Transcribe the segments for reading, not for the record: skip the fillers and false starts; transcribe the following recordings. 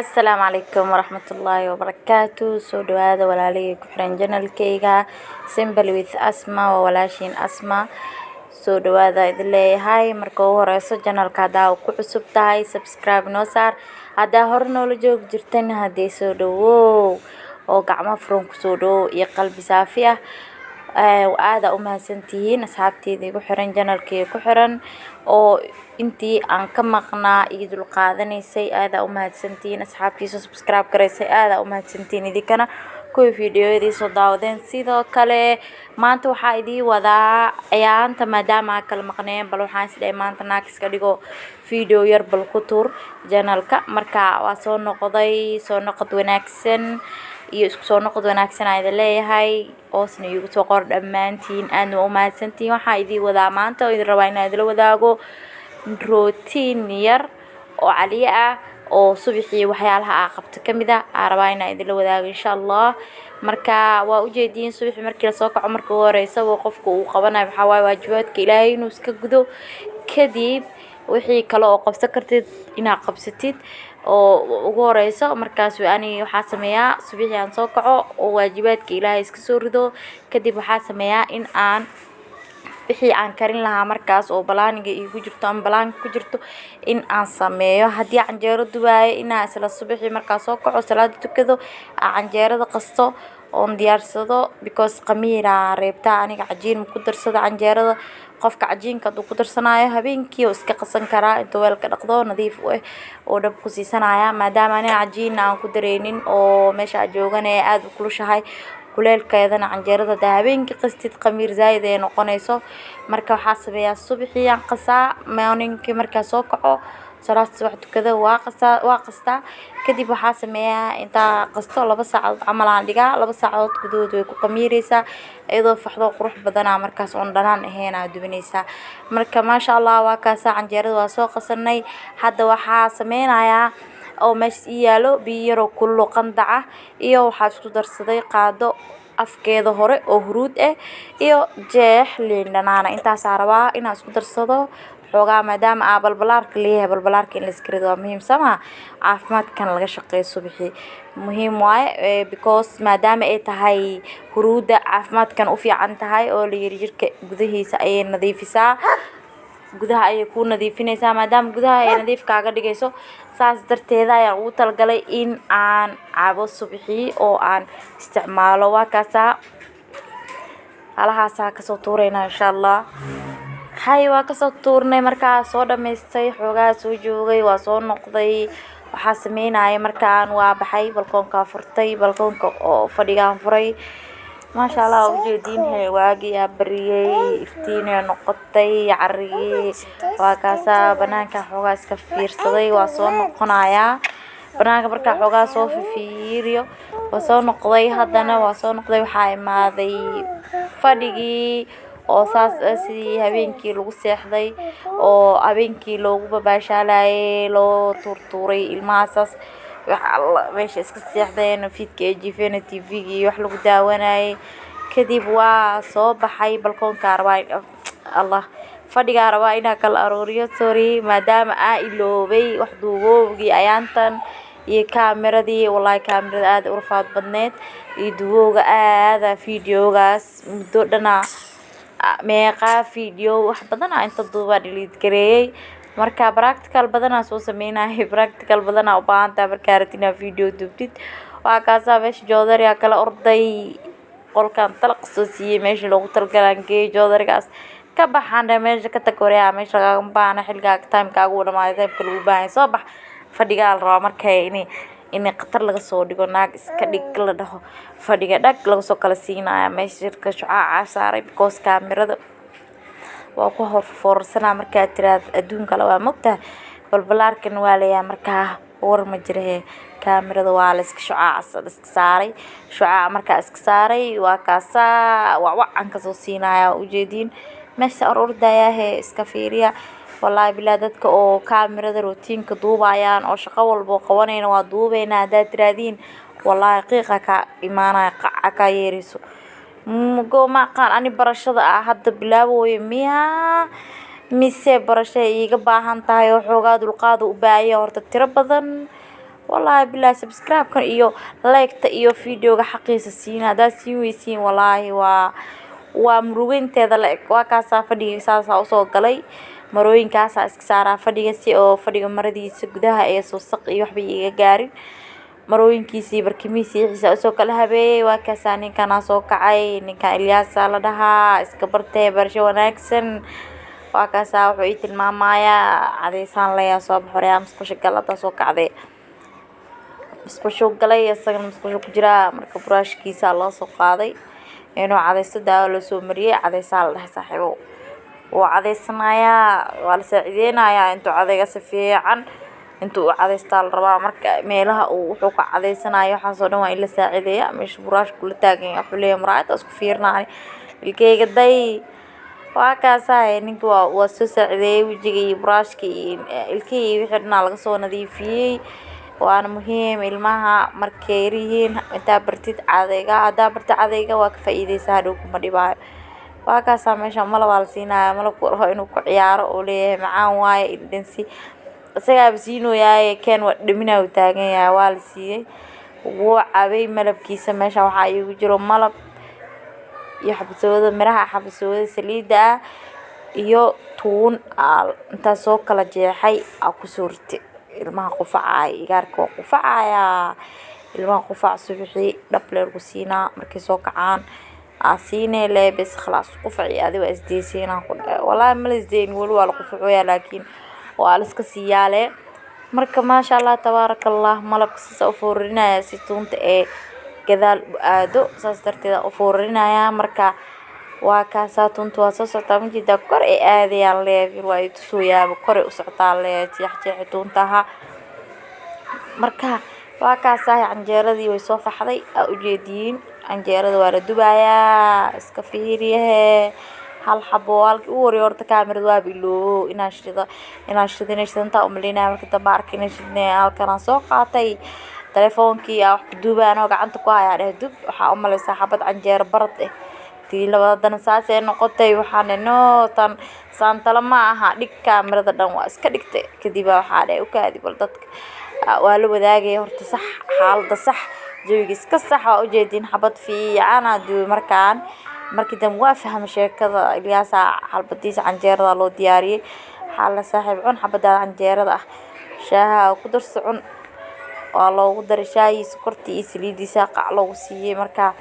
Asalaamu calaykum waraxmatullaahi wabarakaatu. Soo dhawaada walaalihii ku xiran channelkayga Simple with Asma. Waa walaashiin Asma. Soo dhawaada idin leeyahay. Marka ugu horeyso, channelka haddaa ku cusub tahay, subscribe noo saar. Haddaa hore noola joogi jirtana, haddee soo dhawow oo gacmo furan kusoo dhawow iyo qalbi saafi ah. Aada u mahadsantihiin asxaabteyda igu xiran, channelkayga ku xiran, oo intii aan ka maqnaa ii dulqaadanaysay. Aada u mahadsantihiin asxaabtiisa subscribe garaysay, aada u mahadsantihiin idinkana kuwii fiidiyoyadii soo daawadeen. Sidoo kale maanta waxaa idii wadaa, ciyaanta maadaama aan kala maqneen, bal waxaan isdhahay maanta naag iska dhigo, video yar bal ku tuur channelka. Marka waa soo noqday, soo noqod wanaagsan iyo isku soo noqod wanaagsan aan idin leeyahay. Hoosna iigu soo qor dhammaantiin, aadna waa u mahadsantihiin. Waxaa idii wadaa maanta oo idin rabaa inaan idila wadaago routine yar oo caliye ah, oo subaxii waxyaalaha aa qabto kamid ah aa rabaa inaan idinla wadaago, insha Allah. Marka waa ujeediin, subaxii markii lasoo kaco, marka ugu horeysaba qofka uu qabanayo waxaa waaye waajibaadka Ilaahay inuu iska gudo. Kadib wixii kale oo qabsan kartid inaad qabsatid oo ugu horeyso. Markaas ani waxaa sameeyaa, subaxii aan soo kaco oo waajibaadka Ilaahay iska soo rido, kadib waxaa sameeyaa in aan wixii aan karin lahaa markaas oo balaaniga iigu jirto ama balaanka ku jirto in aan sameeyo. Haddii canjeero dubaayo, inaan isla subaxii markaa soo kaco, salaada tukado, aan canjeerada qasto oon diyaarsado, because khamiiraa reebtaa. Aniga cajiin ma ku darsado canjeerada. Qofka cajiinka hadduu ku darsanaayo, habeenkii oo iska qasan karaa intuu weelka dhaqdo, nadiif u ah oo dhab ku siisanaya. Maadaama aniga cajiinna aan ku dareynin oo meesha aan joogana aada u kulushahay, kuleelkeedana canjeerada hadaa habeenkii qastid khamiir zaaid ay noqonayso. Marka waxaa sameeyaa, subaxii aan qasaa, morningkii markaa soo kaco, salaad subax tukado, waa qasaa, waa qastaa. Kadib waxaa sameeyaa, intaa qasto 2 saacadood camal aan dhigaa. 2 saacadood gudahood way ku qamiireysaa, iyadoo faxdo qurux badanaa markaas oon dhanaan ahayn aa dubanaysaa. Marka maasha Allah, waa kaasaa, canjeerada waa soo qasanay. Hadda waxaa sameynayaa oo meesha ii yaalo biyo yaroo kulul oo qandac ah, iyo waxaa isku darsaday qaado afkeeda hore oo huruud ah iyo jeex liin dhanaana. Intaasaa rabaa inaan isku darsado xoogaa, maadaama aa balbalaarka leeyahay. Balbalaarka in la iska rido waa muhiim sama, caafimaadkan laga shaqeeyo subaxii muhiim waaye, because maadaama ay tahay huruudda caafimaadkan u fiican tahay oo la yiri jirka gudahiisa ayay nadiifisaa, gudaha ayay kuu nadiifinaysaa. Maadaama gudaha ay nadiif kaaga dhigayso, saas darteeda ayaan ugu talagalay in aan cabo subaxii oo aan isticmaalo. Waa kaasaa, halahaasaa kasoo tuureynaa, insha Allah. Hay, waa kasoo tuurnay. Markaa soo dhamaystay, xoogaa soo joogay, waa soo noqday. Waxaa sameynaya markaan waa baxay, balkoonkaa furtay, balkoonka oo fadhigaan furay. Maasha Allah, waa ujeediin he, waagii aa bariyay, iftiinay noqotay carrigii. Waa kaasaa, banaanka xoogaa iska fiirsaday, waa soo noqonayaa. Banaanka markaa xoogaa soo fifiiriyo, waa soo noqday. Haddana waa soo noqday, waxaa imaaday fadhigii oo saas ah, sidii habeenkii lagu seexday oo habeenkii loogu babaashaalayay, loo tuurtuuray ilmaha, saas wax alla meesha iska seexdeen, fiidka ay jiifeen, TV-ga iyo wax lagu daawanayay. Kadib waa soo baxay, balkoonkaa rabaa, Allah, fadhigaa rabaa inaan kala aruuriyo. Sorry, maadaama aa iloobay wax duuboobgii ayaantan iyo kaamiradii. Wallahi kaamirada aad u rafaad badneed iyo duubowga aada videogaas muddo dhana, meeqaa video wax badan aa inta duubaa delete gareeyay. Marka practical badanaa soo sameynaya, practical badanaa u baahan tahay markaa rabtid inaad video duubtid. Waa kaasaa, meesha joodariga kala orday, qolkan talaq soo siiyey, meesha loogu talagalaan geeyey. Joodarigaas ka baxaan dhe, meesha ka tag, wareeyaa, meesha lagagama baahna. Xilligaaga timekaaga uu dhamaaday, timeka lagu baahan yahay, soo bax. Fadhigaa la rabaa marka in khatar laga soo dhigo, naag iska dhig la dhaho, fadhiga dhag laga soo kala siinaya. Meesha jirka shucaaca saaray, because kaamirada waa ku hor foorarsanaa markaad tiraahdo adduun kale waa mogtahay. Balbalaarkan waa leeyahay, markaa war ma jirahe, kaamirada waa la iska shucaaca la iska saaray. Shucaaca markaa iska saaray, waa kaasaa, wacwacan kasoo siinaya, ujeediin meesha or ordayaahe, iska fiiriya. Wallaahi bilaa, dadka oo kaamirada routineka duubayaan oo shaqo walbo qabanayna waa duubeynaa haddaad tiraahdiin, wallaahi qiiqa kaa imaanaya, qaca kaa yeerayso. Mugo ma aqaan ani barashada ah hadda bilaabooyo miyaa, mise barasho ay iiga baahan tahay oo xoogaa dulqaad u baahan yahay. Horta tiro badan. Wallaahi bilaahi, subscribe-ka iyo like-ta iyo videoga xaqiisa siina. Haddaad siin weysiin, wallaahi waa murugeynteeda la eg. Waa kaasaa, fadhigii saasaa usoo galay. Marooyinkaasaa iska saaraa fadhiga si oo fadhiga maradiisa gudaha ee wasaq iyo waxba iiga gaarin. Marooyinkiisii, barkimihiisii, wixiisa usoo kala habeeyey. Waa kaasaa, ninkanaa soo kacay. Ninkan Ilyaasaa la dhahaa, iska bartee, barasho wanaagsan. Waa kaasaa, wuxuu ii tilmaamayaa cadeysaan leeyaa. Soo bax horyaa, musqusha gal, haddaa soo kacday. Musqushuu galay, isagana musqushu ku jiraa. Marka buraashkiisa loo soo qaaday inuu cadeysto, daawo loo soo mariyey. Cadeysaa la dhahay, saaxiibow. Wuu cadeysanayaa, waa la saacideynayaa intuu cadeyga si fiican intuu u cadeystaa la rabaa. Marka meelaha uu wuxuu ka cadeysanayo, waxaasoo dhan waa in la saacideeyaa. Meesha buraashku la taagan yahay, wuxuu leeyahay muraayada isku fiirinaayo, ilkeyga day. Waa kaasaa, ninka waa soo saacideeyey. Wejiga iyo buraashka iyo ilkihii iyo wixii dhanaa laga soo nadiifiyey. Waana muhiim ilmaha markay yaryihiin intaa bartid cadayga. Haddaa bartid cadayga, waa ka faa'iideysaa, hadhow kuma dhibaayo. Waa kaasaa, meesha malab aa la siinayaa. Malabku rabo inuu ku ciyaaro oo leeyahay macaan waaye, dhadhansi isagaaba siinoyaaye, keen waa dhaminaa, uu taagan yahay. Waa la siiyey, wuu cabay malabkiisa. Meesha waxaa iigu jiro malab iyo xabasooda, miraha xabasooda saliidda ah iyo tuun aa intaa soo kala jeexay aa kusoo ritay. Ilmaha qufacaaya, igaarka waa qufacayaa. Ilmaha qufac subaxii dhab lee lagu siinaa. Markay soo kacaan aa siinee lee, bes khalaas, qufacii adi waa isdeysiinaa ku dhahay. Wallaahi ma la isdeynin, weli waa la qufacoyaa, laakiin waa la iska siiyaa lee. Marka maasha Allah tabaaraka Allah, malabka saas u foorinaya si tuunta ee gadaal u aado, saas darteed u foorinaya. Marka waa kaasaa, tuunta waa soo socotaa, majeedaa, kor ay aadayaan leeyahay. Waa i tusooyaaba, kor ay u socotaa leeyahay, jeex jeexi tuuntaha. Marka waa kaasaa, canjeeradii way soo faxday, aa ujeediin. Canjeerada waa la dubayaa, iska fiiriyahe. Hal xabo halkii ugu horreeyay horta kaamirada waaba iloobo inaan shido, inaan shido, inay shidantaa umaleynaya. Marka dambe arkay inay shidnay, halkan aan soo qaatay telefoonkii aa wax ku duubaya, anoo gacanta ku haya dheh dub. Waxaa u maleysaa xabad canjeero barad eh. Tii labaad haddana saasay noqotay. Waxaan no tan saantalo ma aha, dhig kaamirada dhan, waa iska dhigtay. Kadib waxaa dhahay u kaadi, bal dadka waa la wadaagaya horta. Sax, xaaladda sax, jawiga iska sax. Waa ujeediin, xabad fiican aa duubay. Markaan markii dambe waa fahmay sheekada. Ilyaasa xabadiisa canjeerada loo diyaariyey. Waxaa la saaxiib, cun xabadaada canjeerada ah, shaaha ku darso, cun. Waa loogu daray shaahii, sokortii iyo saliidiisa qac loogu siiyey. Marka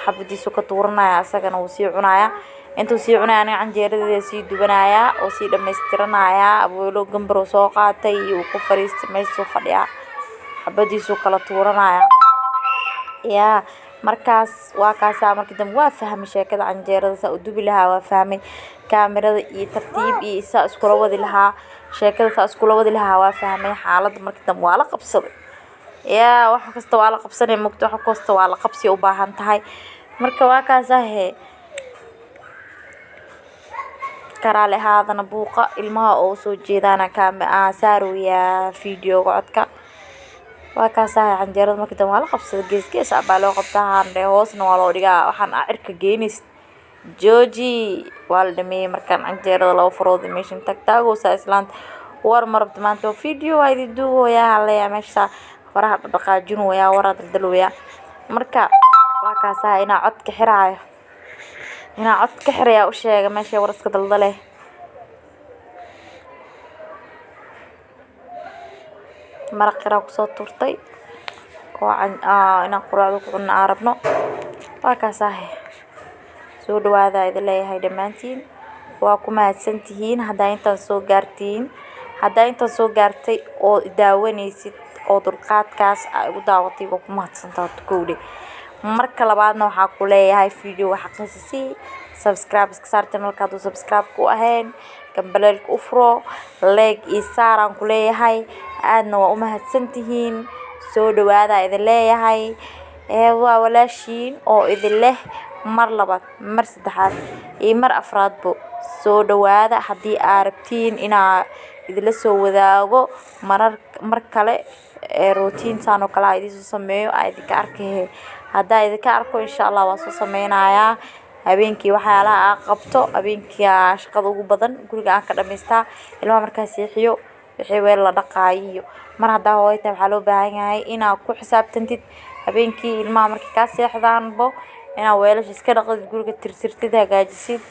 xabadiisu ka tuuranaya, asagana wuu sii cunayaa. Intuu sii cunaya, aniga canjeeradeeda sii dubanayaa oo sii dhammaystiranayaa. Abuelo gambar soo qaatay, uu ku fariistay, meeshuu fadhiyaa, xabadiisuu kala tuuranaya yaa. Markaas waa kaasaa, markii dambe waa fahmay sheekada canjeerada saa u dubi lahaa. Waa fahmay kaamirada iyo tartiib iyo saa iskula wadi lahaa, sheekada saa iskula wadi lahaa. Waa fahmay xaaladda markii dambe, waa la qabsaday yaa. Wax kasta waa la qabsanay mugto, wax kasta waa la qabsi u baahan tahay. Marka waa kaasaa hee, karaale ahaadana buuqa ilmaha oo soo jeedaana kaama saarooyaa videoga codka. Waa kaasaa, canjeerada markii dambe waa la qabsaday. Gees gees baa loo qabtaa handhe, hoosna waa loo dhigaa. Waxaan aa cirka geenaysid jooji. Waa la dhameeyey markaan canjeerada, laba farood meeshan tagtaagoosaa. Islaanta war ma rabto maanta video waa idin duubayaa haleeyaa, meesha faraha dhaqaajinayaa, waraa daldaloyaa. Marka waa kaasaa, inaa codka xiraayo, inaa cod ka xirayaa u sheega meesha war iska daldale. Maraq yaraa kusoo tuurtay oo inaan quraacda ku cunno aan rabno. Waa kaasaa, soo dhawaada idin leeyahay dhammaantiin. Waa ku mahadsantihiin haddaa intaan soo gaartiin, haddaa intaan soo gaartay oo daawanaysid oo dulqaadkaas aa igu daawatay, waa ku mahadsantaha kowdhe. Marka labaadna waxaa ku leeyahay video xaqiisa sii subscribe iska saar channelka hadduu subscribe ku ahayn, gambaleelka u furo, like iyo saaraan ku leeyahay. Aadna waa u mahadsantihiin, soo dhawaada idin leeyahay. Ee waa walaashiin oo idin leh mar labaad, mar saddexaad iyo mar afraadbo, soo dhawaada. Haddii aa rabtiin inaa idinla soo wadaago marar mar kale ee routine saan oo kale aa idiin soo sameeyo, aa idinka arkahe, haddaa idinka arko, insha Allah waa soo sameynayaa. Habeenkii waxyaalaha aa qabto, habeenkii aa shaqada ugu badan guriga aan ka dhamaystaa, ilmaha markaa seexiyo. Wixii weel la dhaqaayo iyo mar haddaa hooyo tahay, waxaa loo baahan yahay inaad ku xisaabtantid habeenkii ilmaha markay kaa seexdaanbo inaad weelasha iska dhaqdid, guriga tirtirtid, hagaajisid,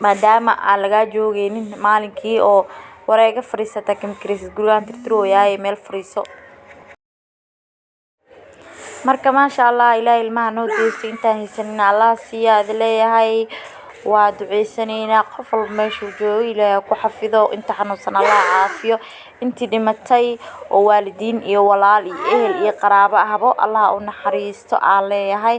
maadaama aan lagaa joogeynin maalinkii oo wareega fadhiisata kama karaysid gurigaan tirtirooyaaye meel fadhiiso. Marka maasha Allah, Ilaahay ilmaha noo deysto, intaan haysanin Allah siiya idin leeyahay. Waa duceysanaynaa, qof walba meeshuu joogo Ilaahay ku xafido, inta xanuunsan Allah caafiyo, intii dhimatay oo waalidiin iyo walaal iyo ehel iyo qaraabo ahbo Allah u naxariisto aan leeyahay.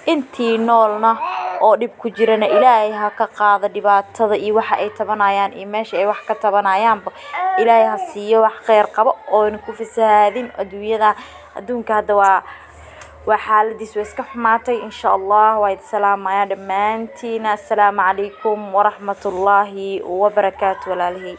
Intii noolna oo dhib ku jirana Ilaahay ha ka qaado dhibaatada iyo waxa ay tabanayaan iyo meesha ay wax ka tabanayaanba Ilaahay ha siiyo wax kheyr qabo oona ku fasahaadin adduunyada. Adduunka hadda waa xaaladiis way iska xumaatay. Insha Allah waa idin salaamayaa dhammaantiina. Assalaamu calaykum waraxmatullaahi wabarakaatu walaalihey.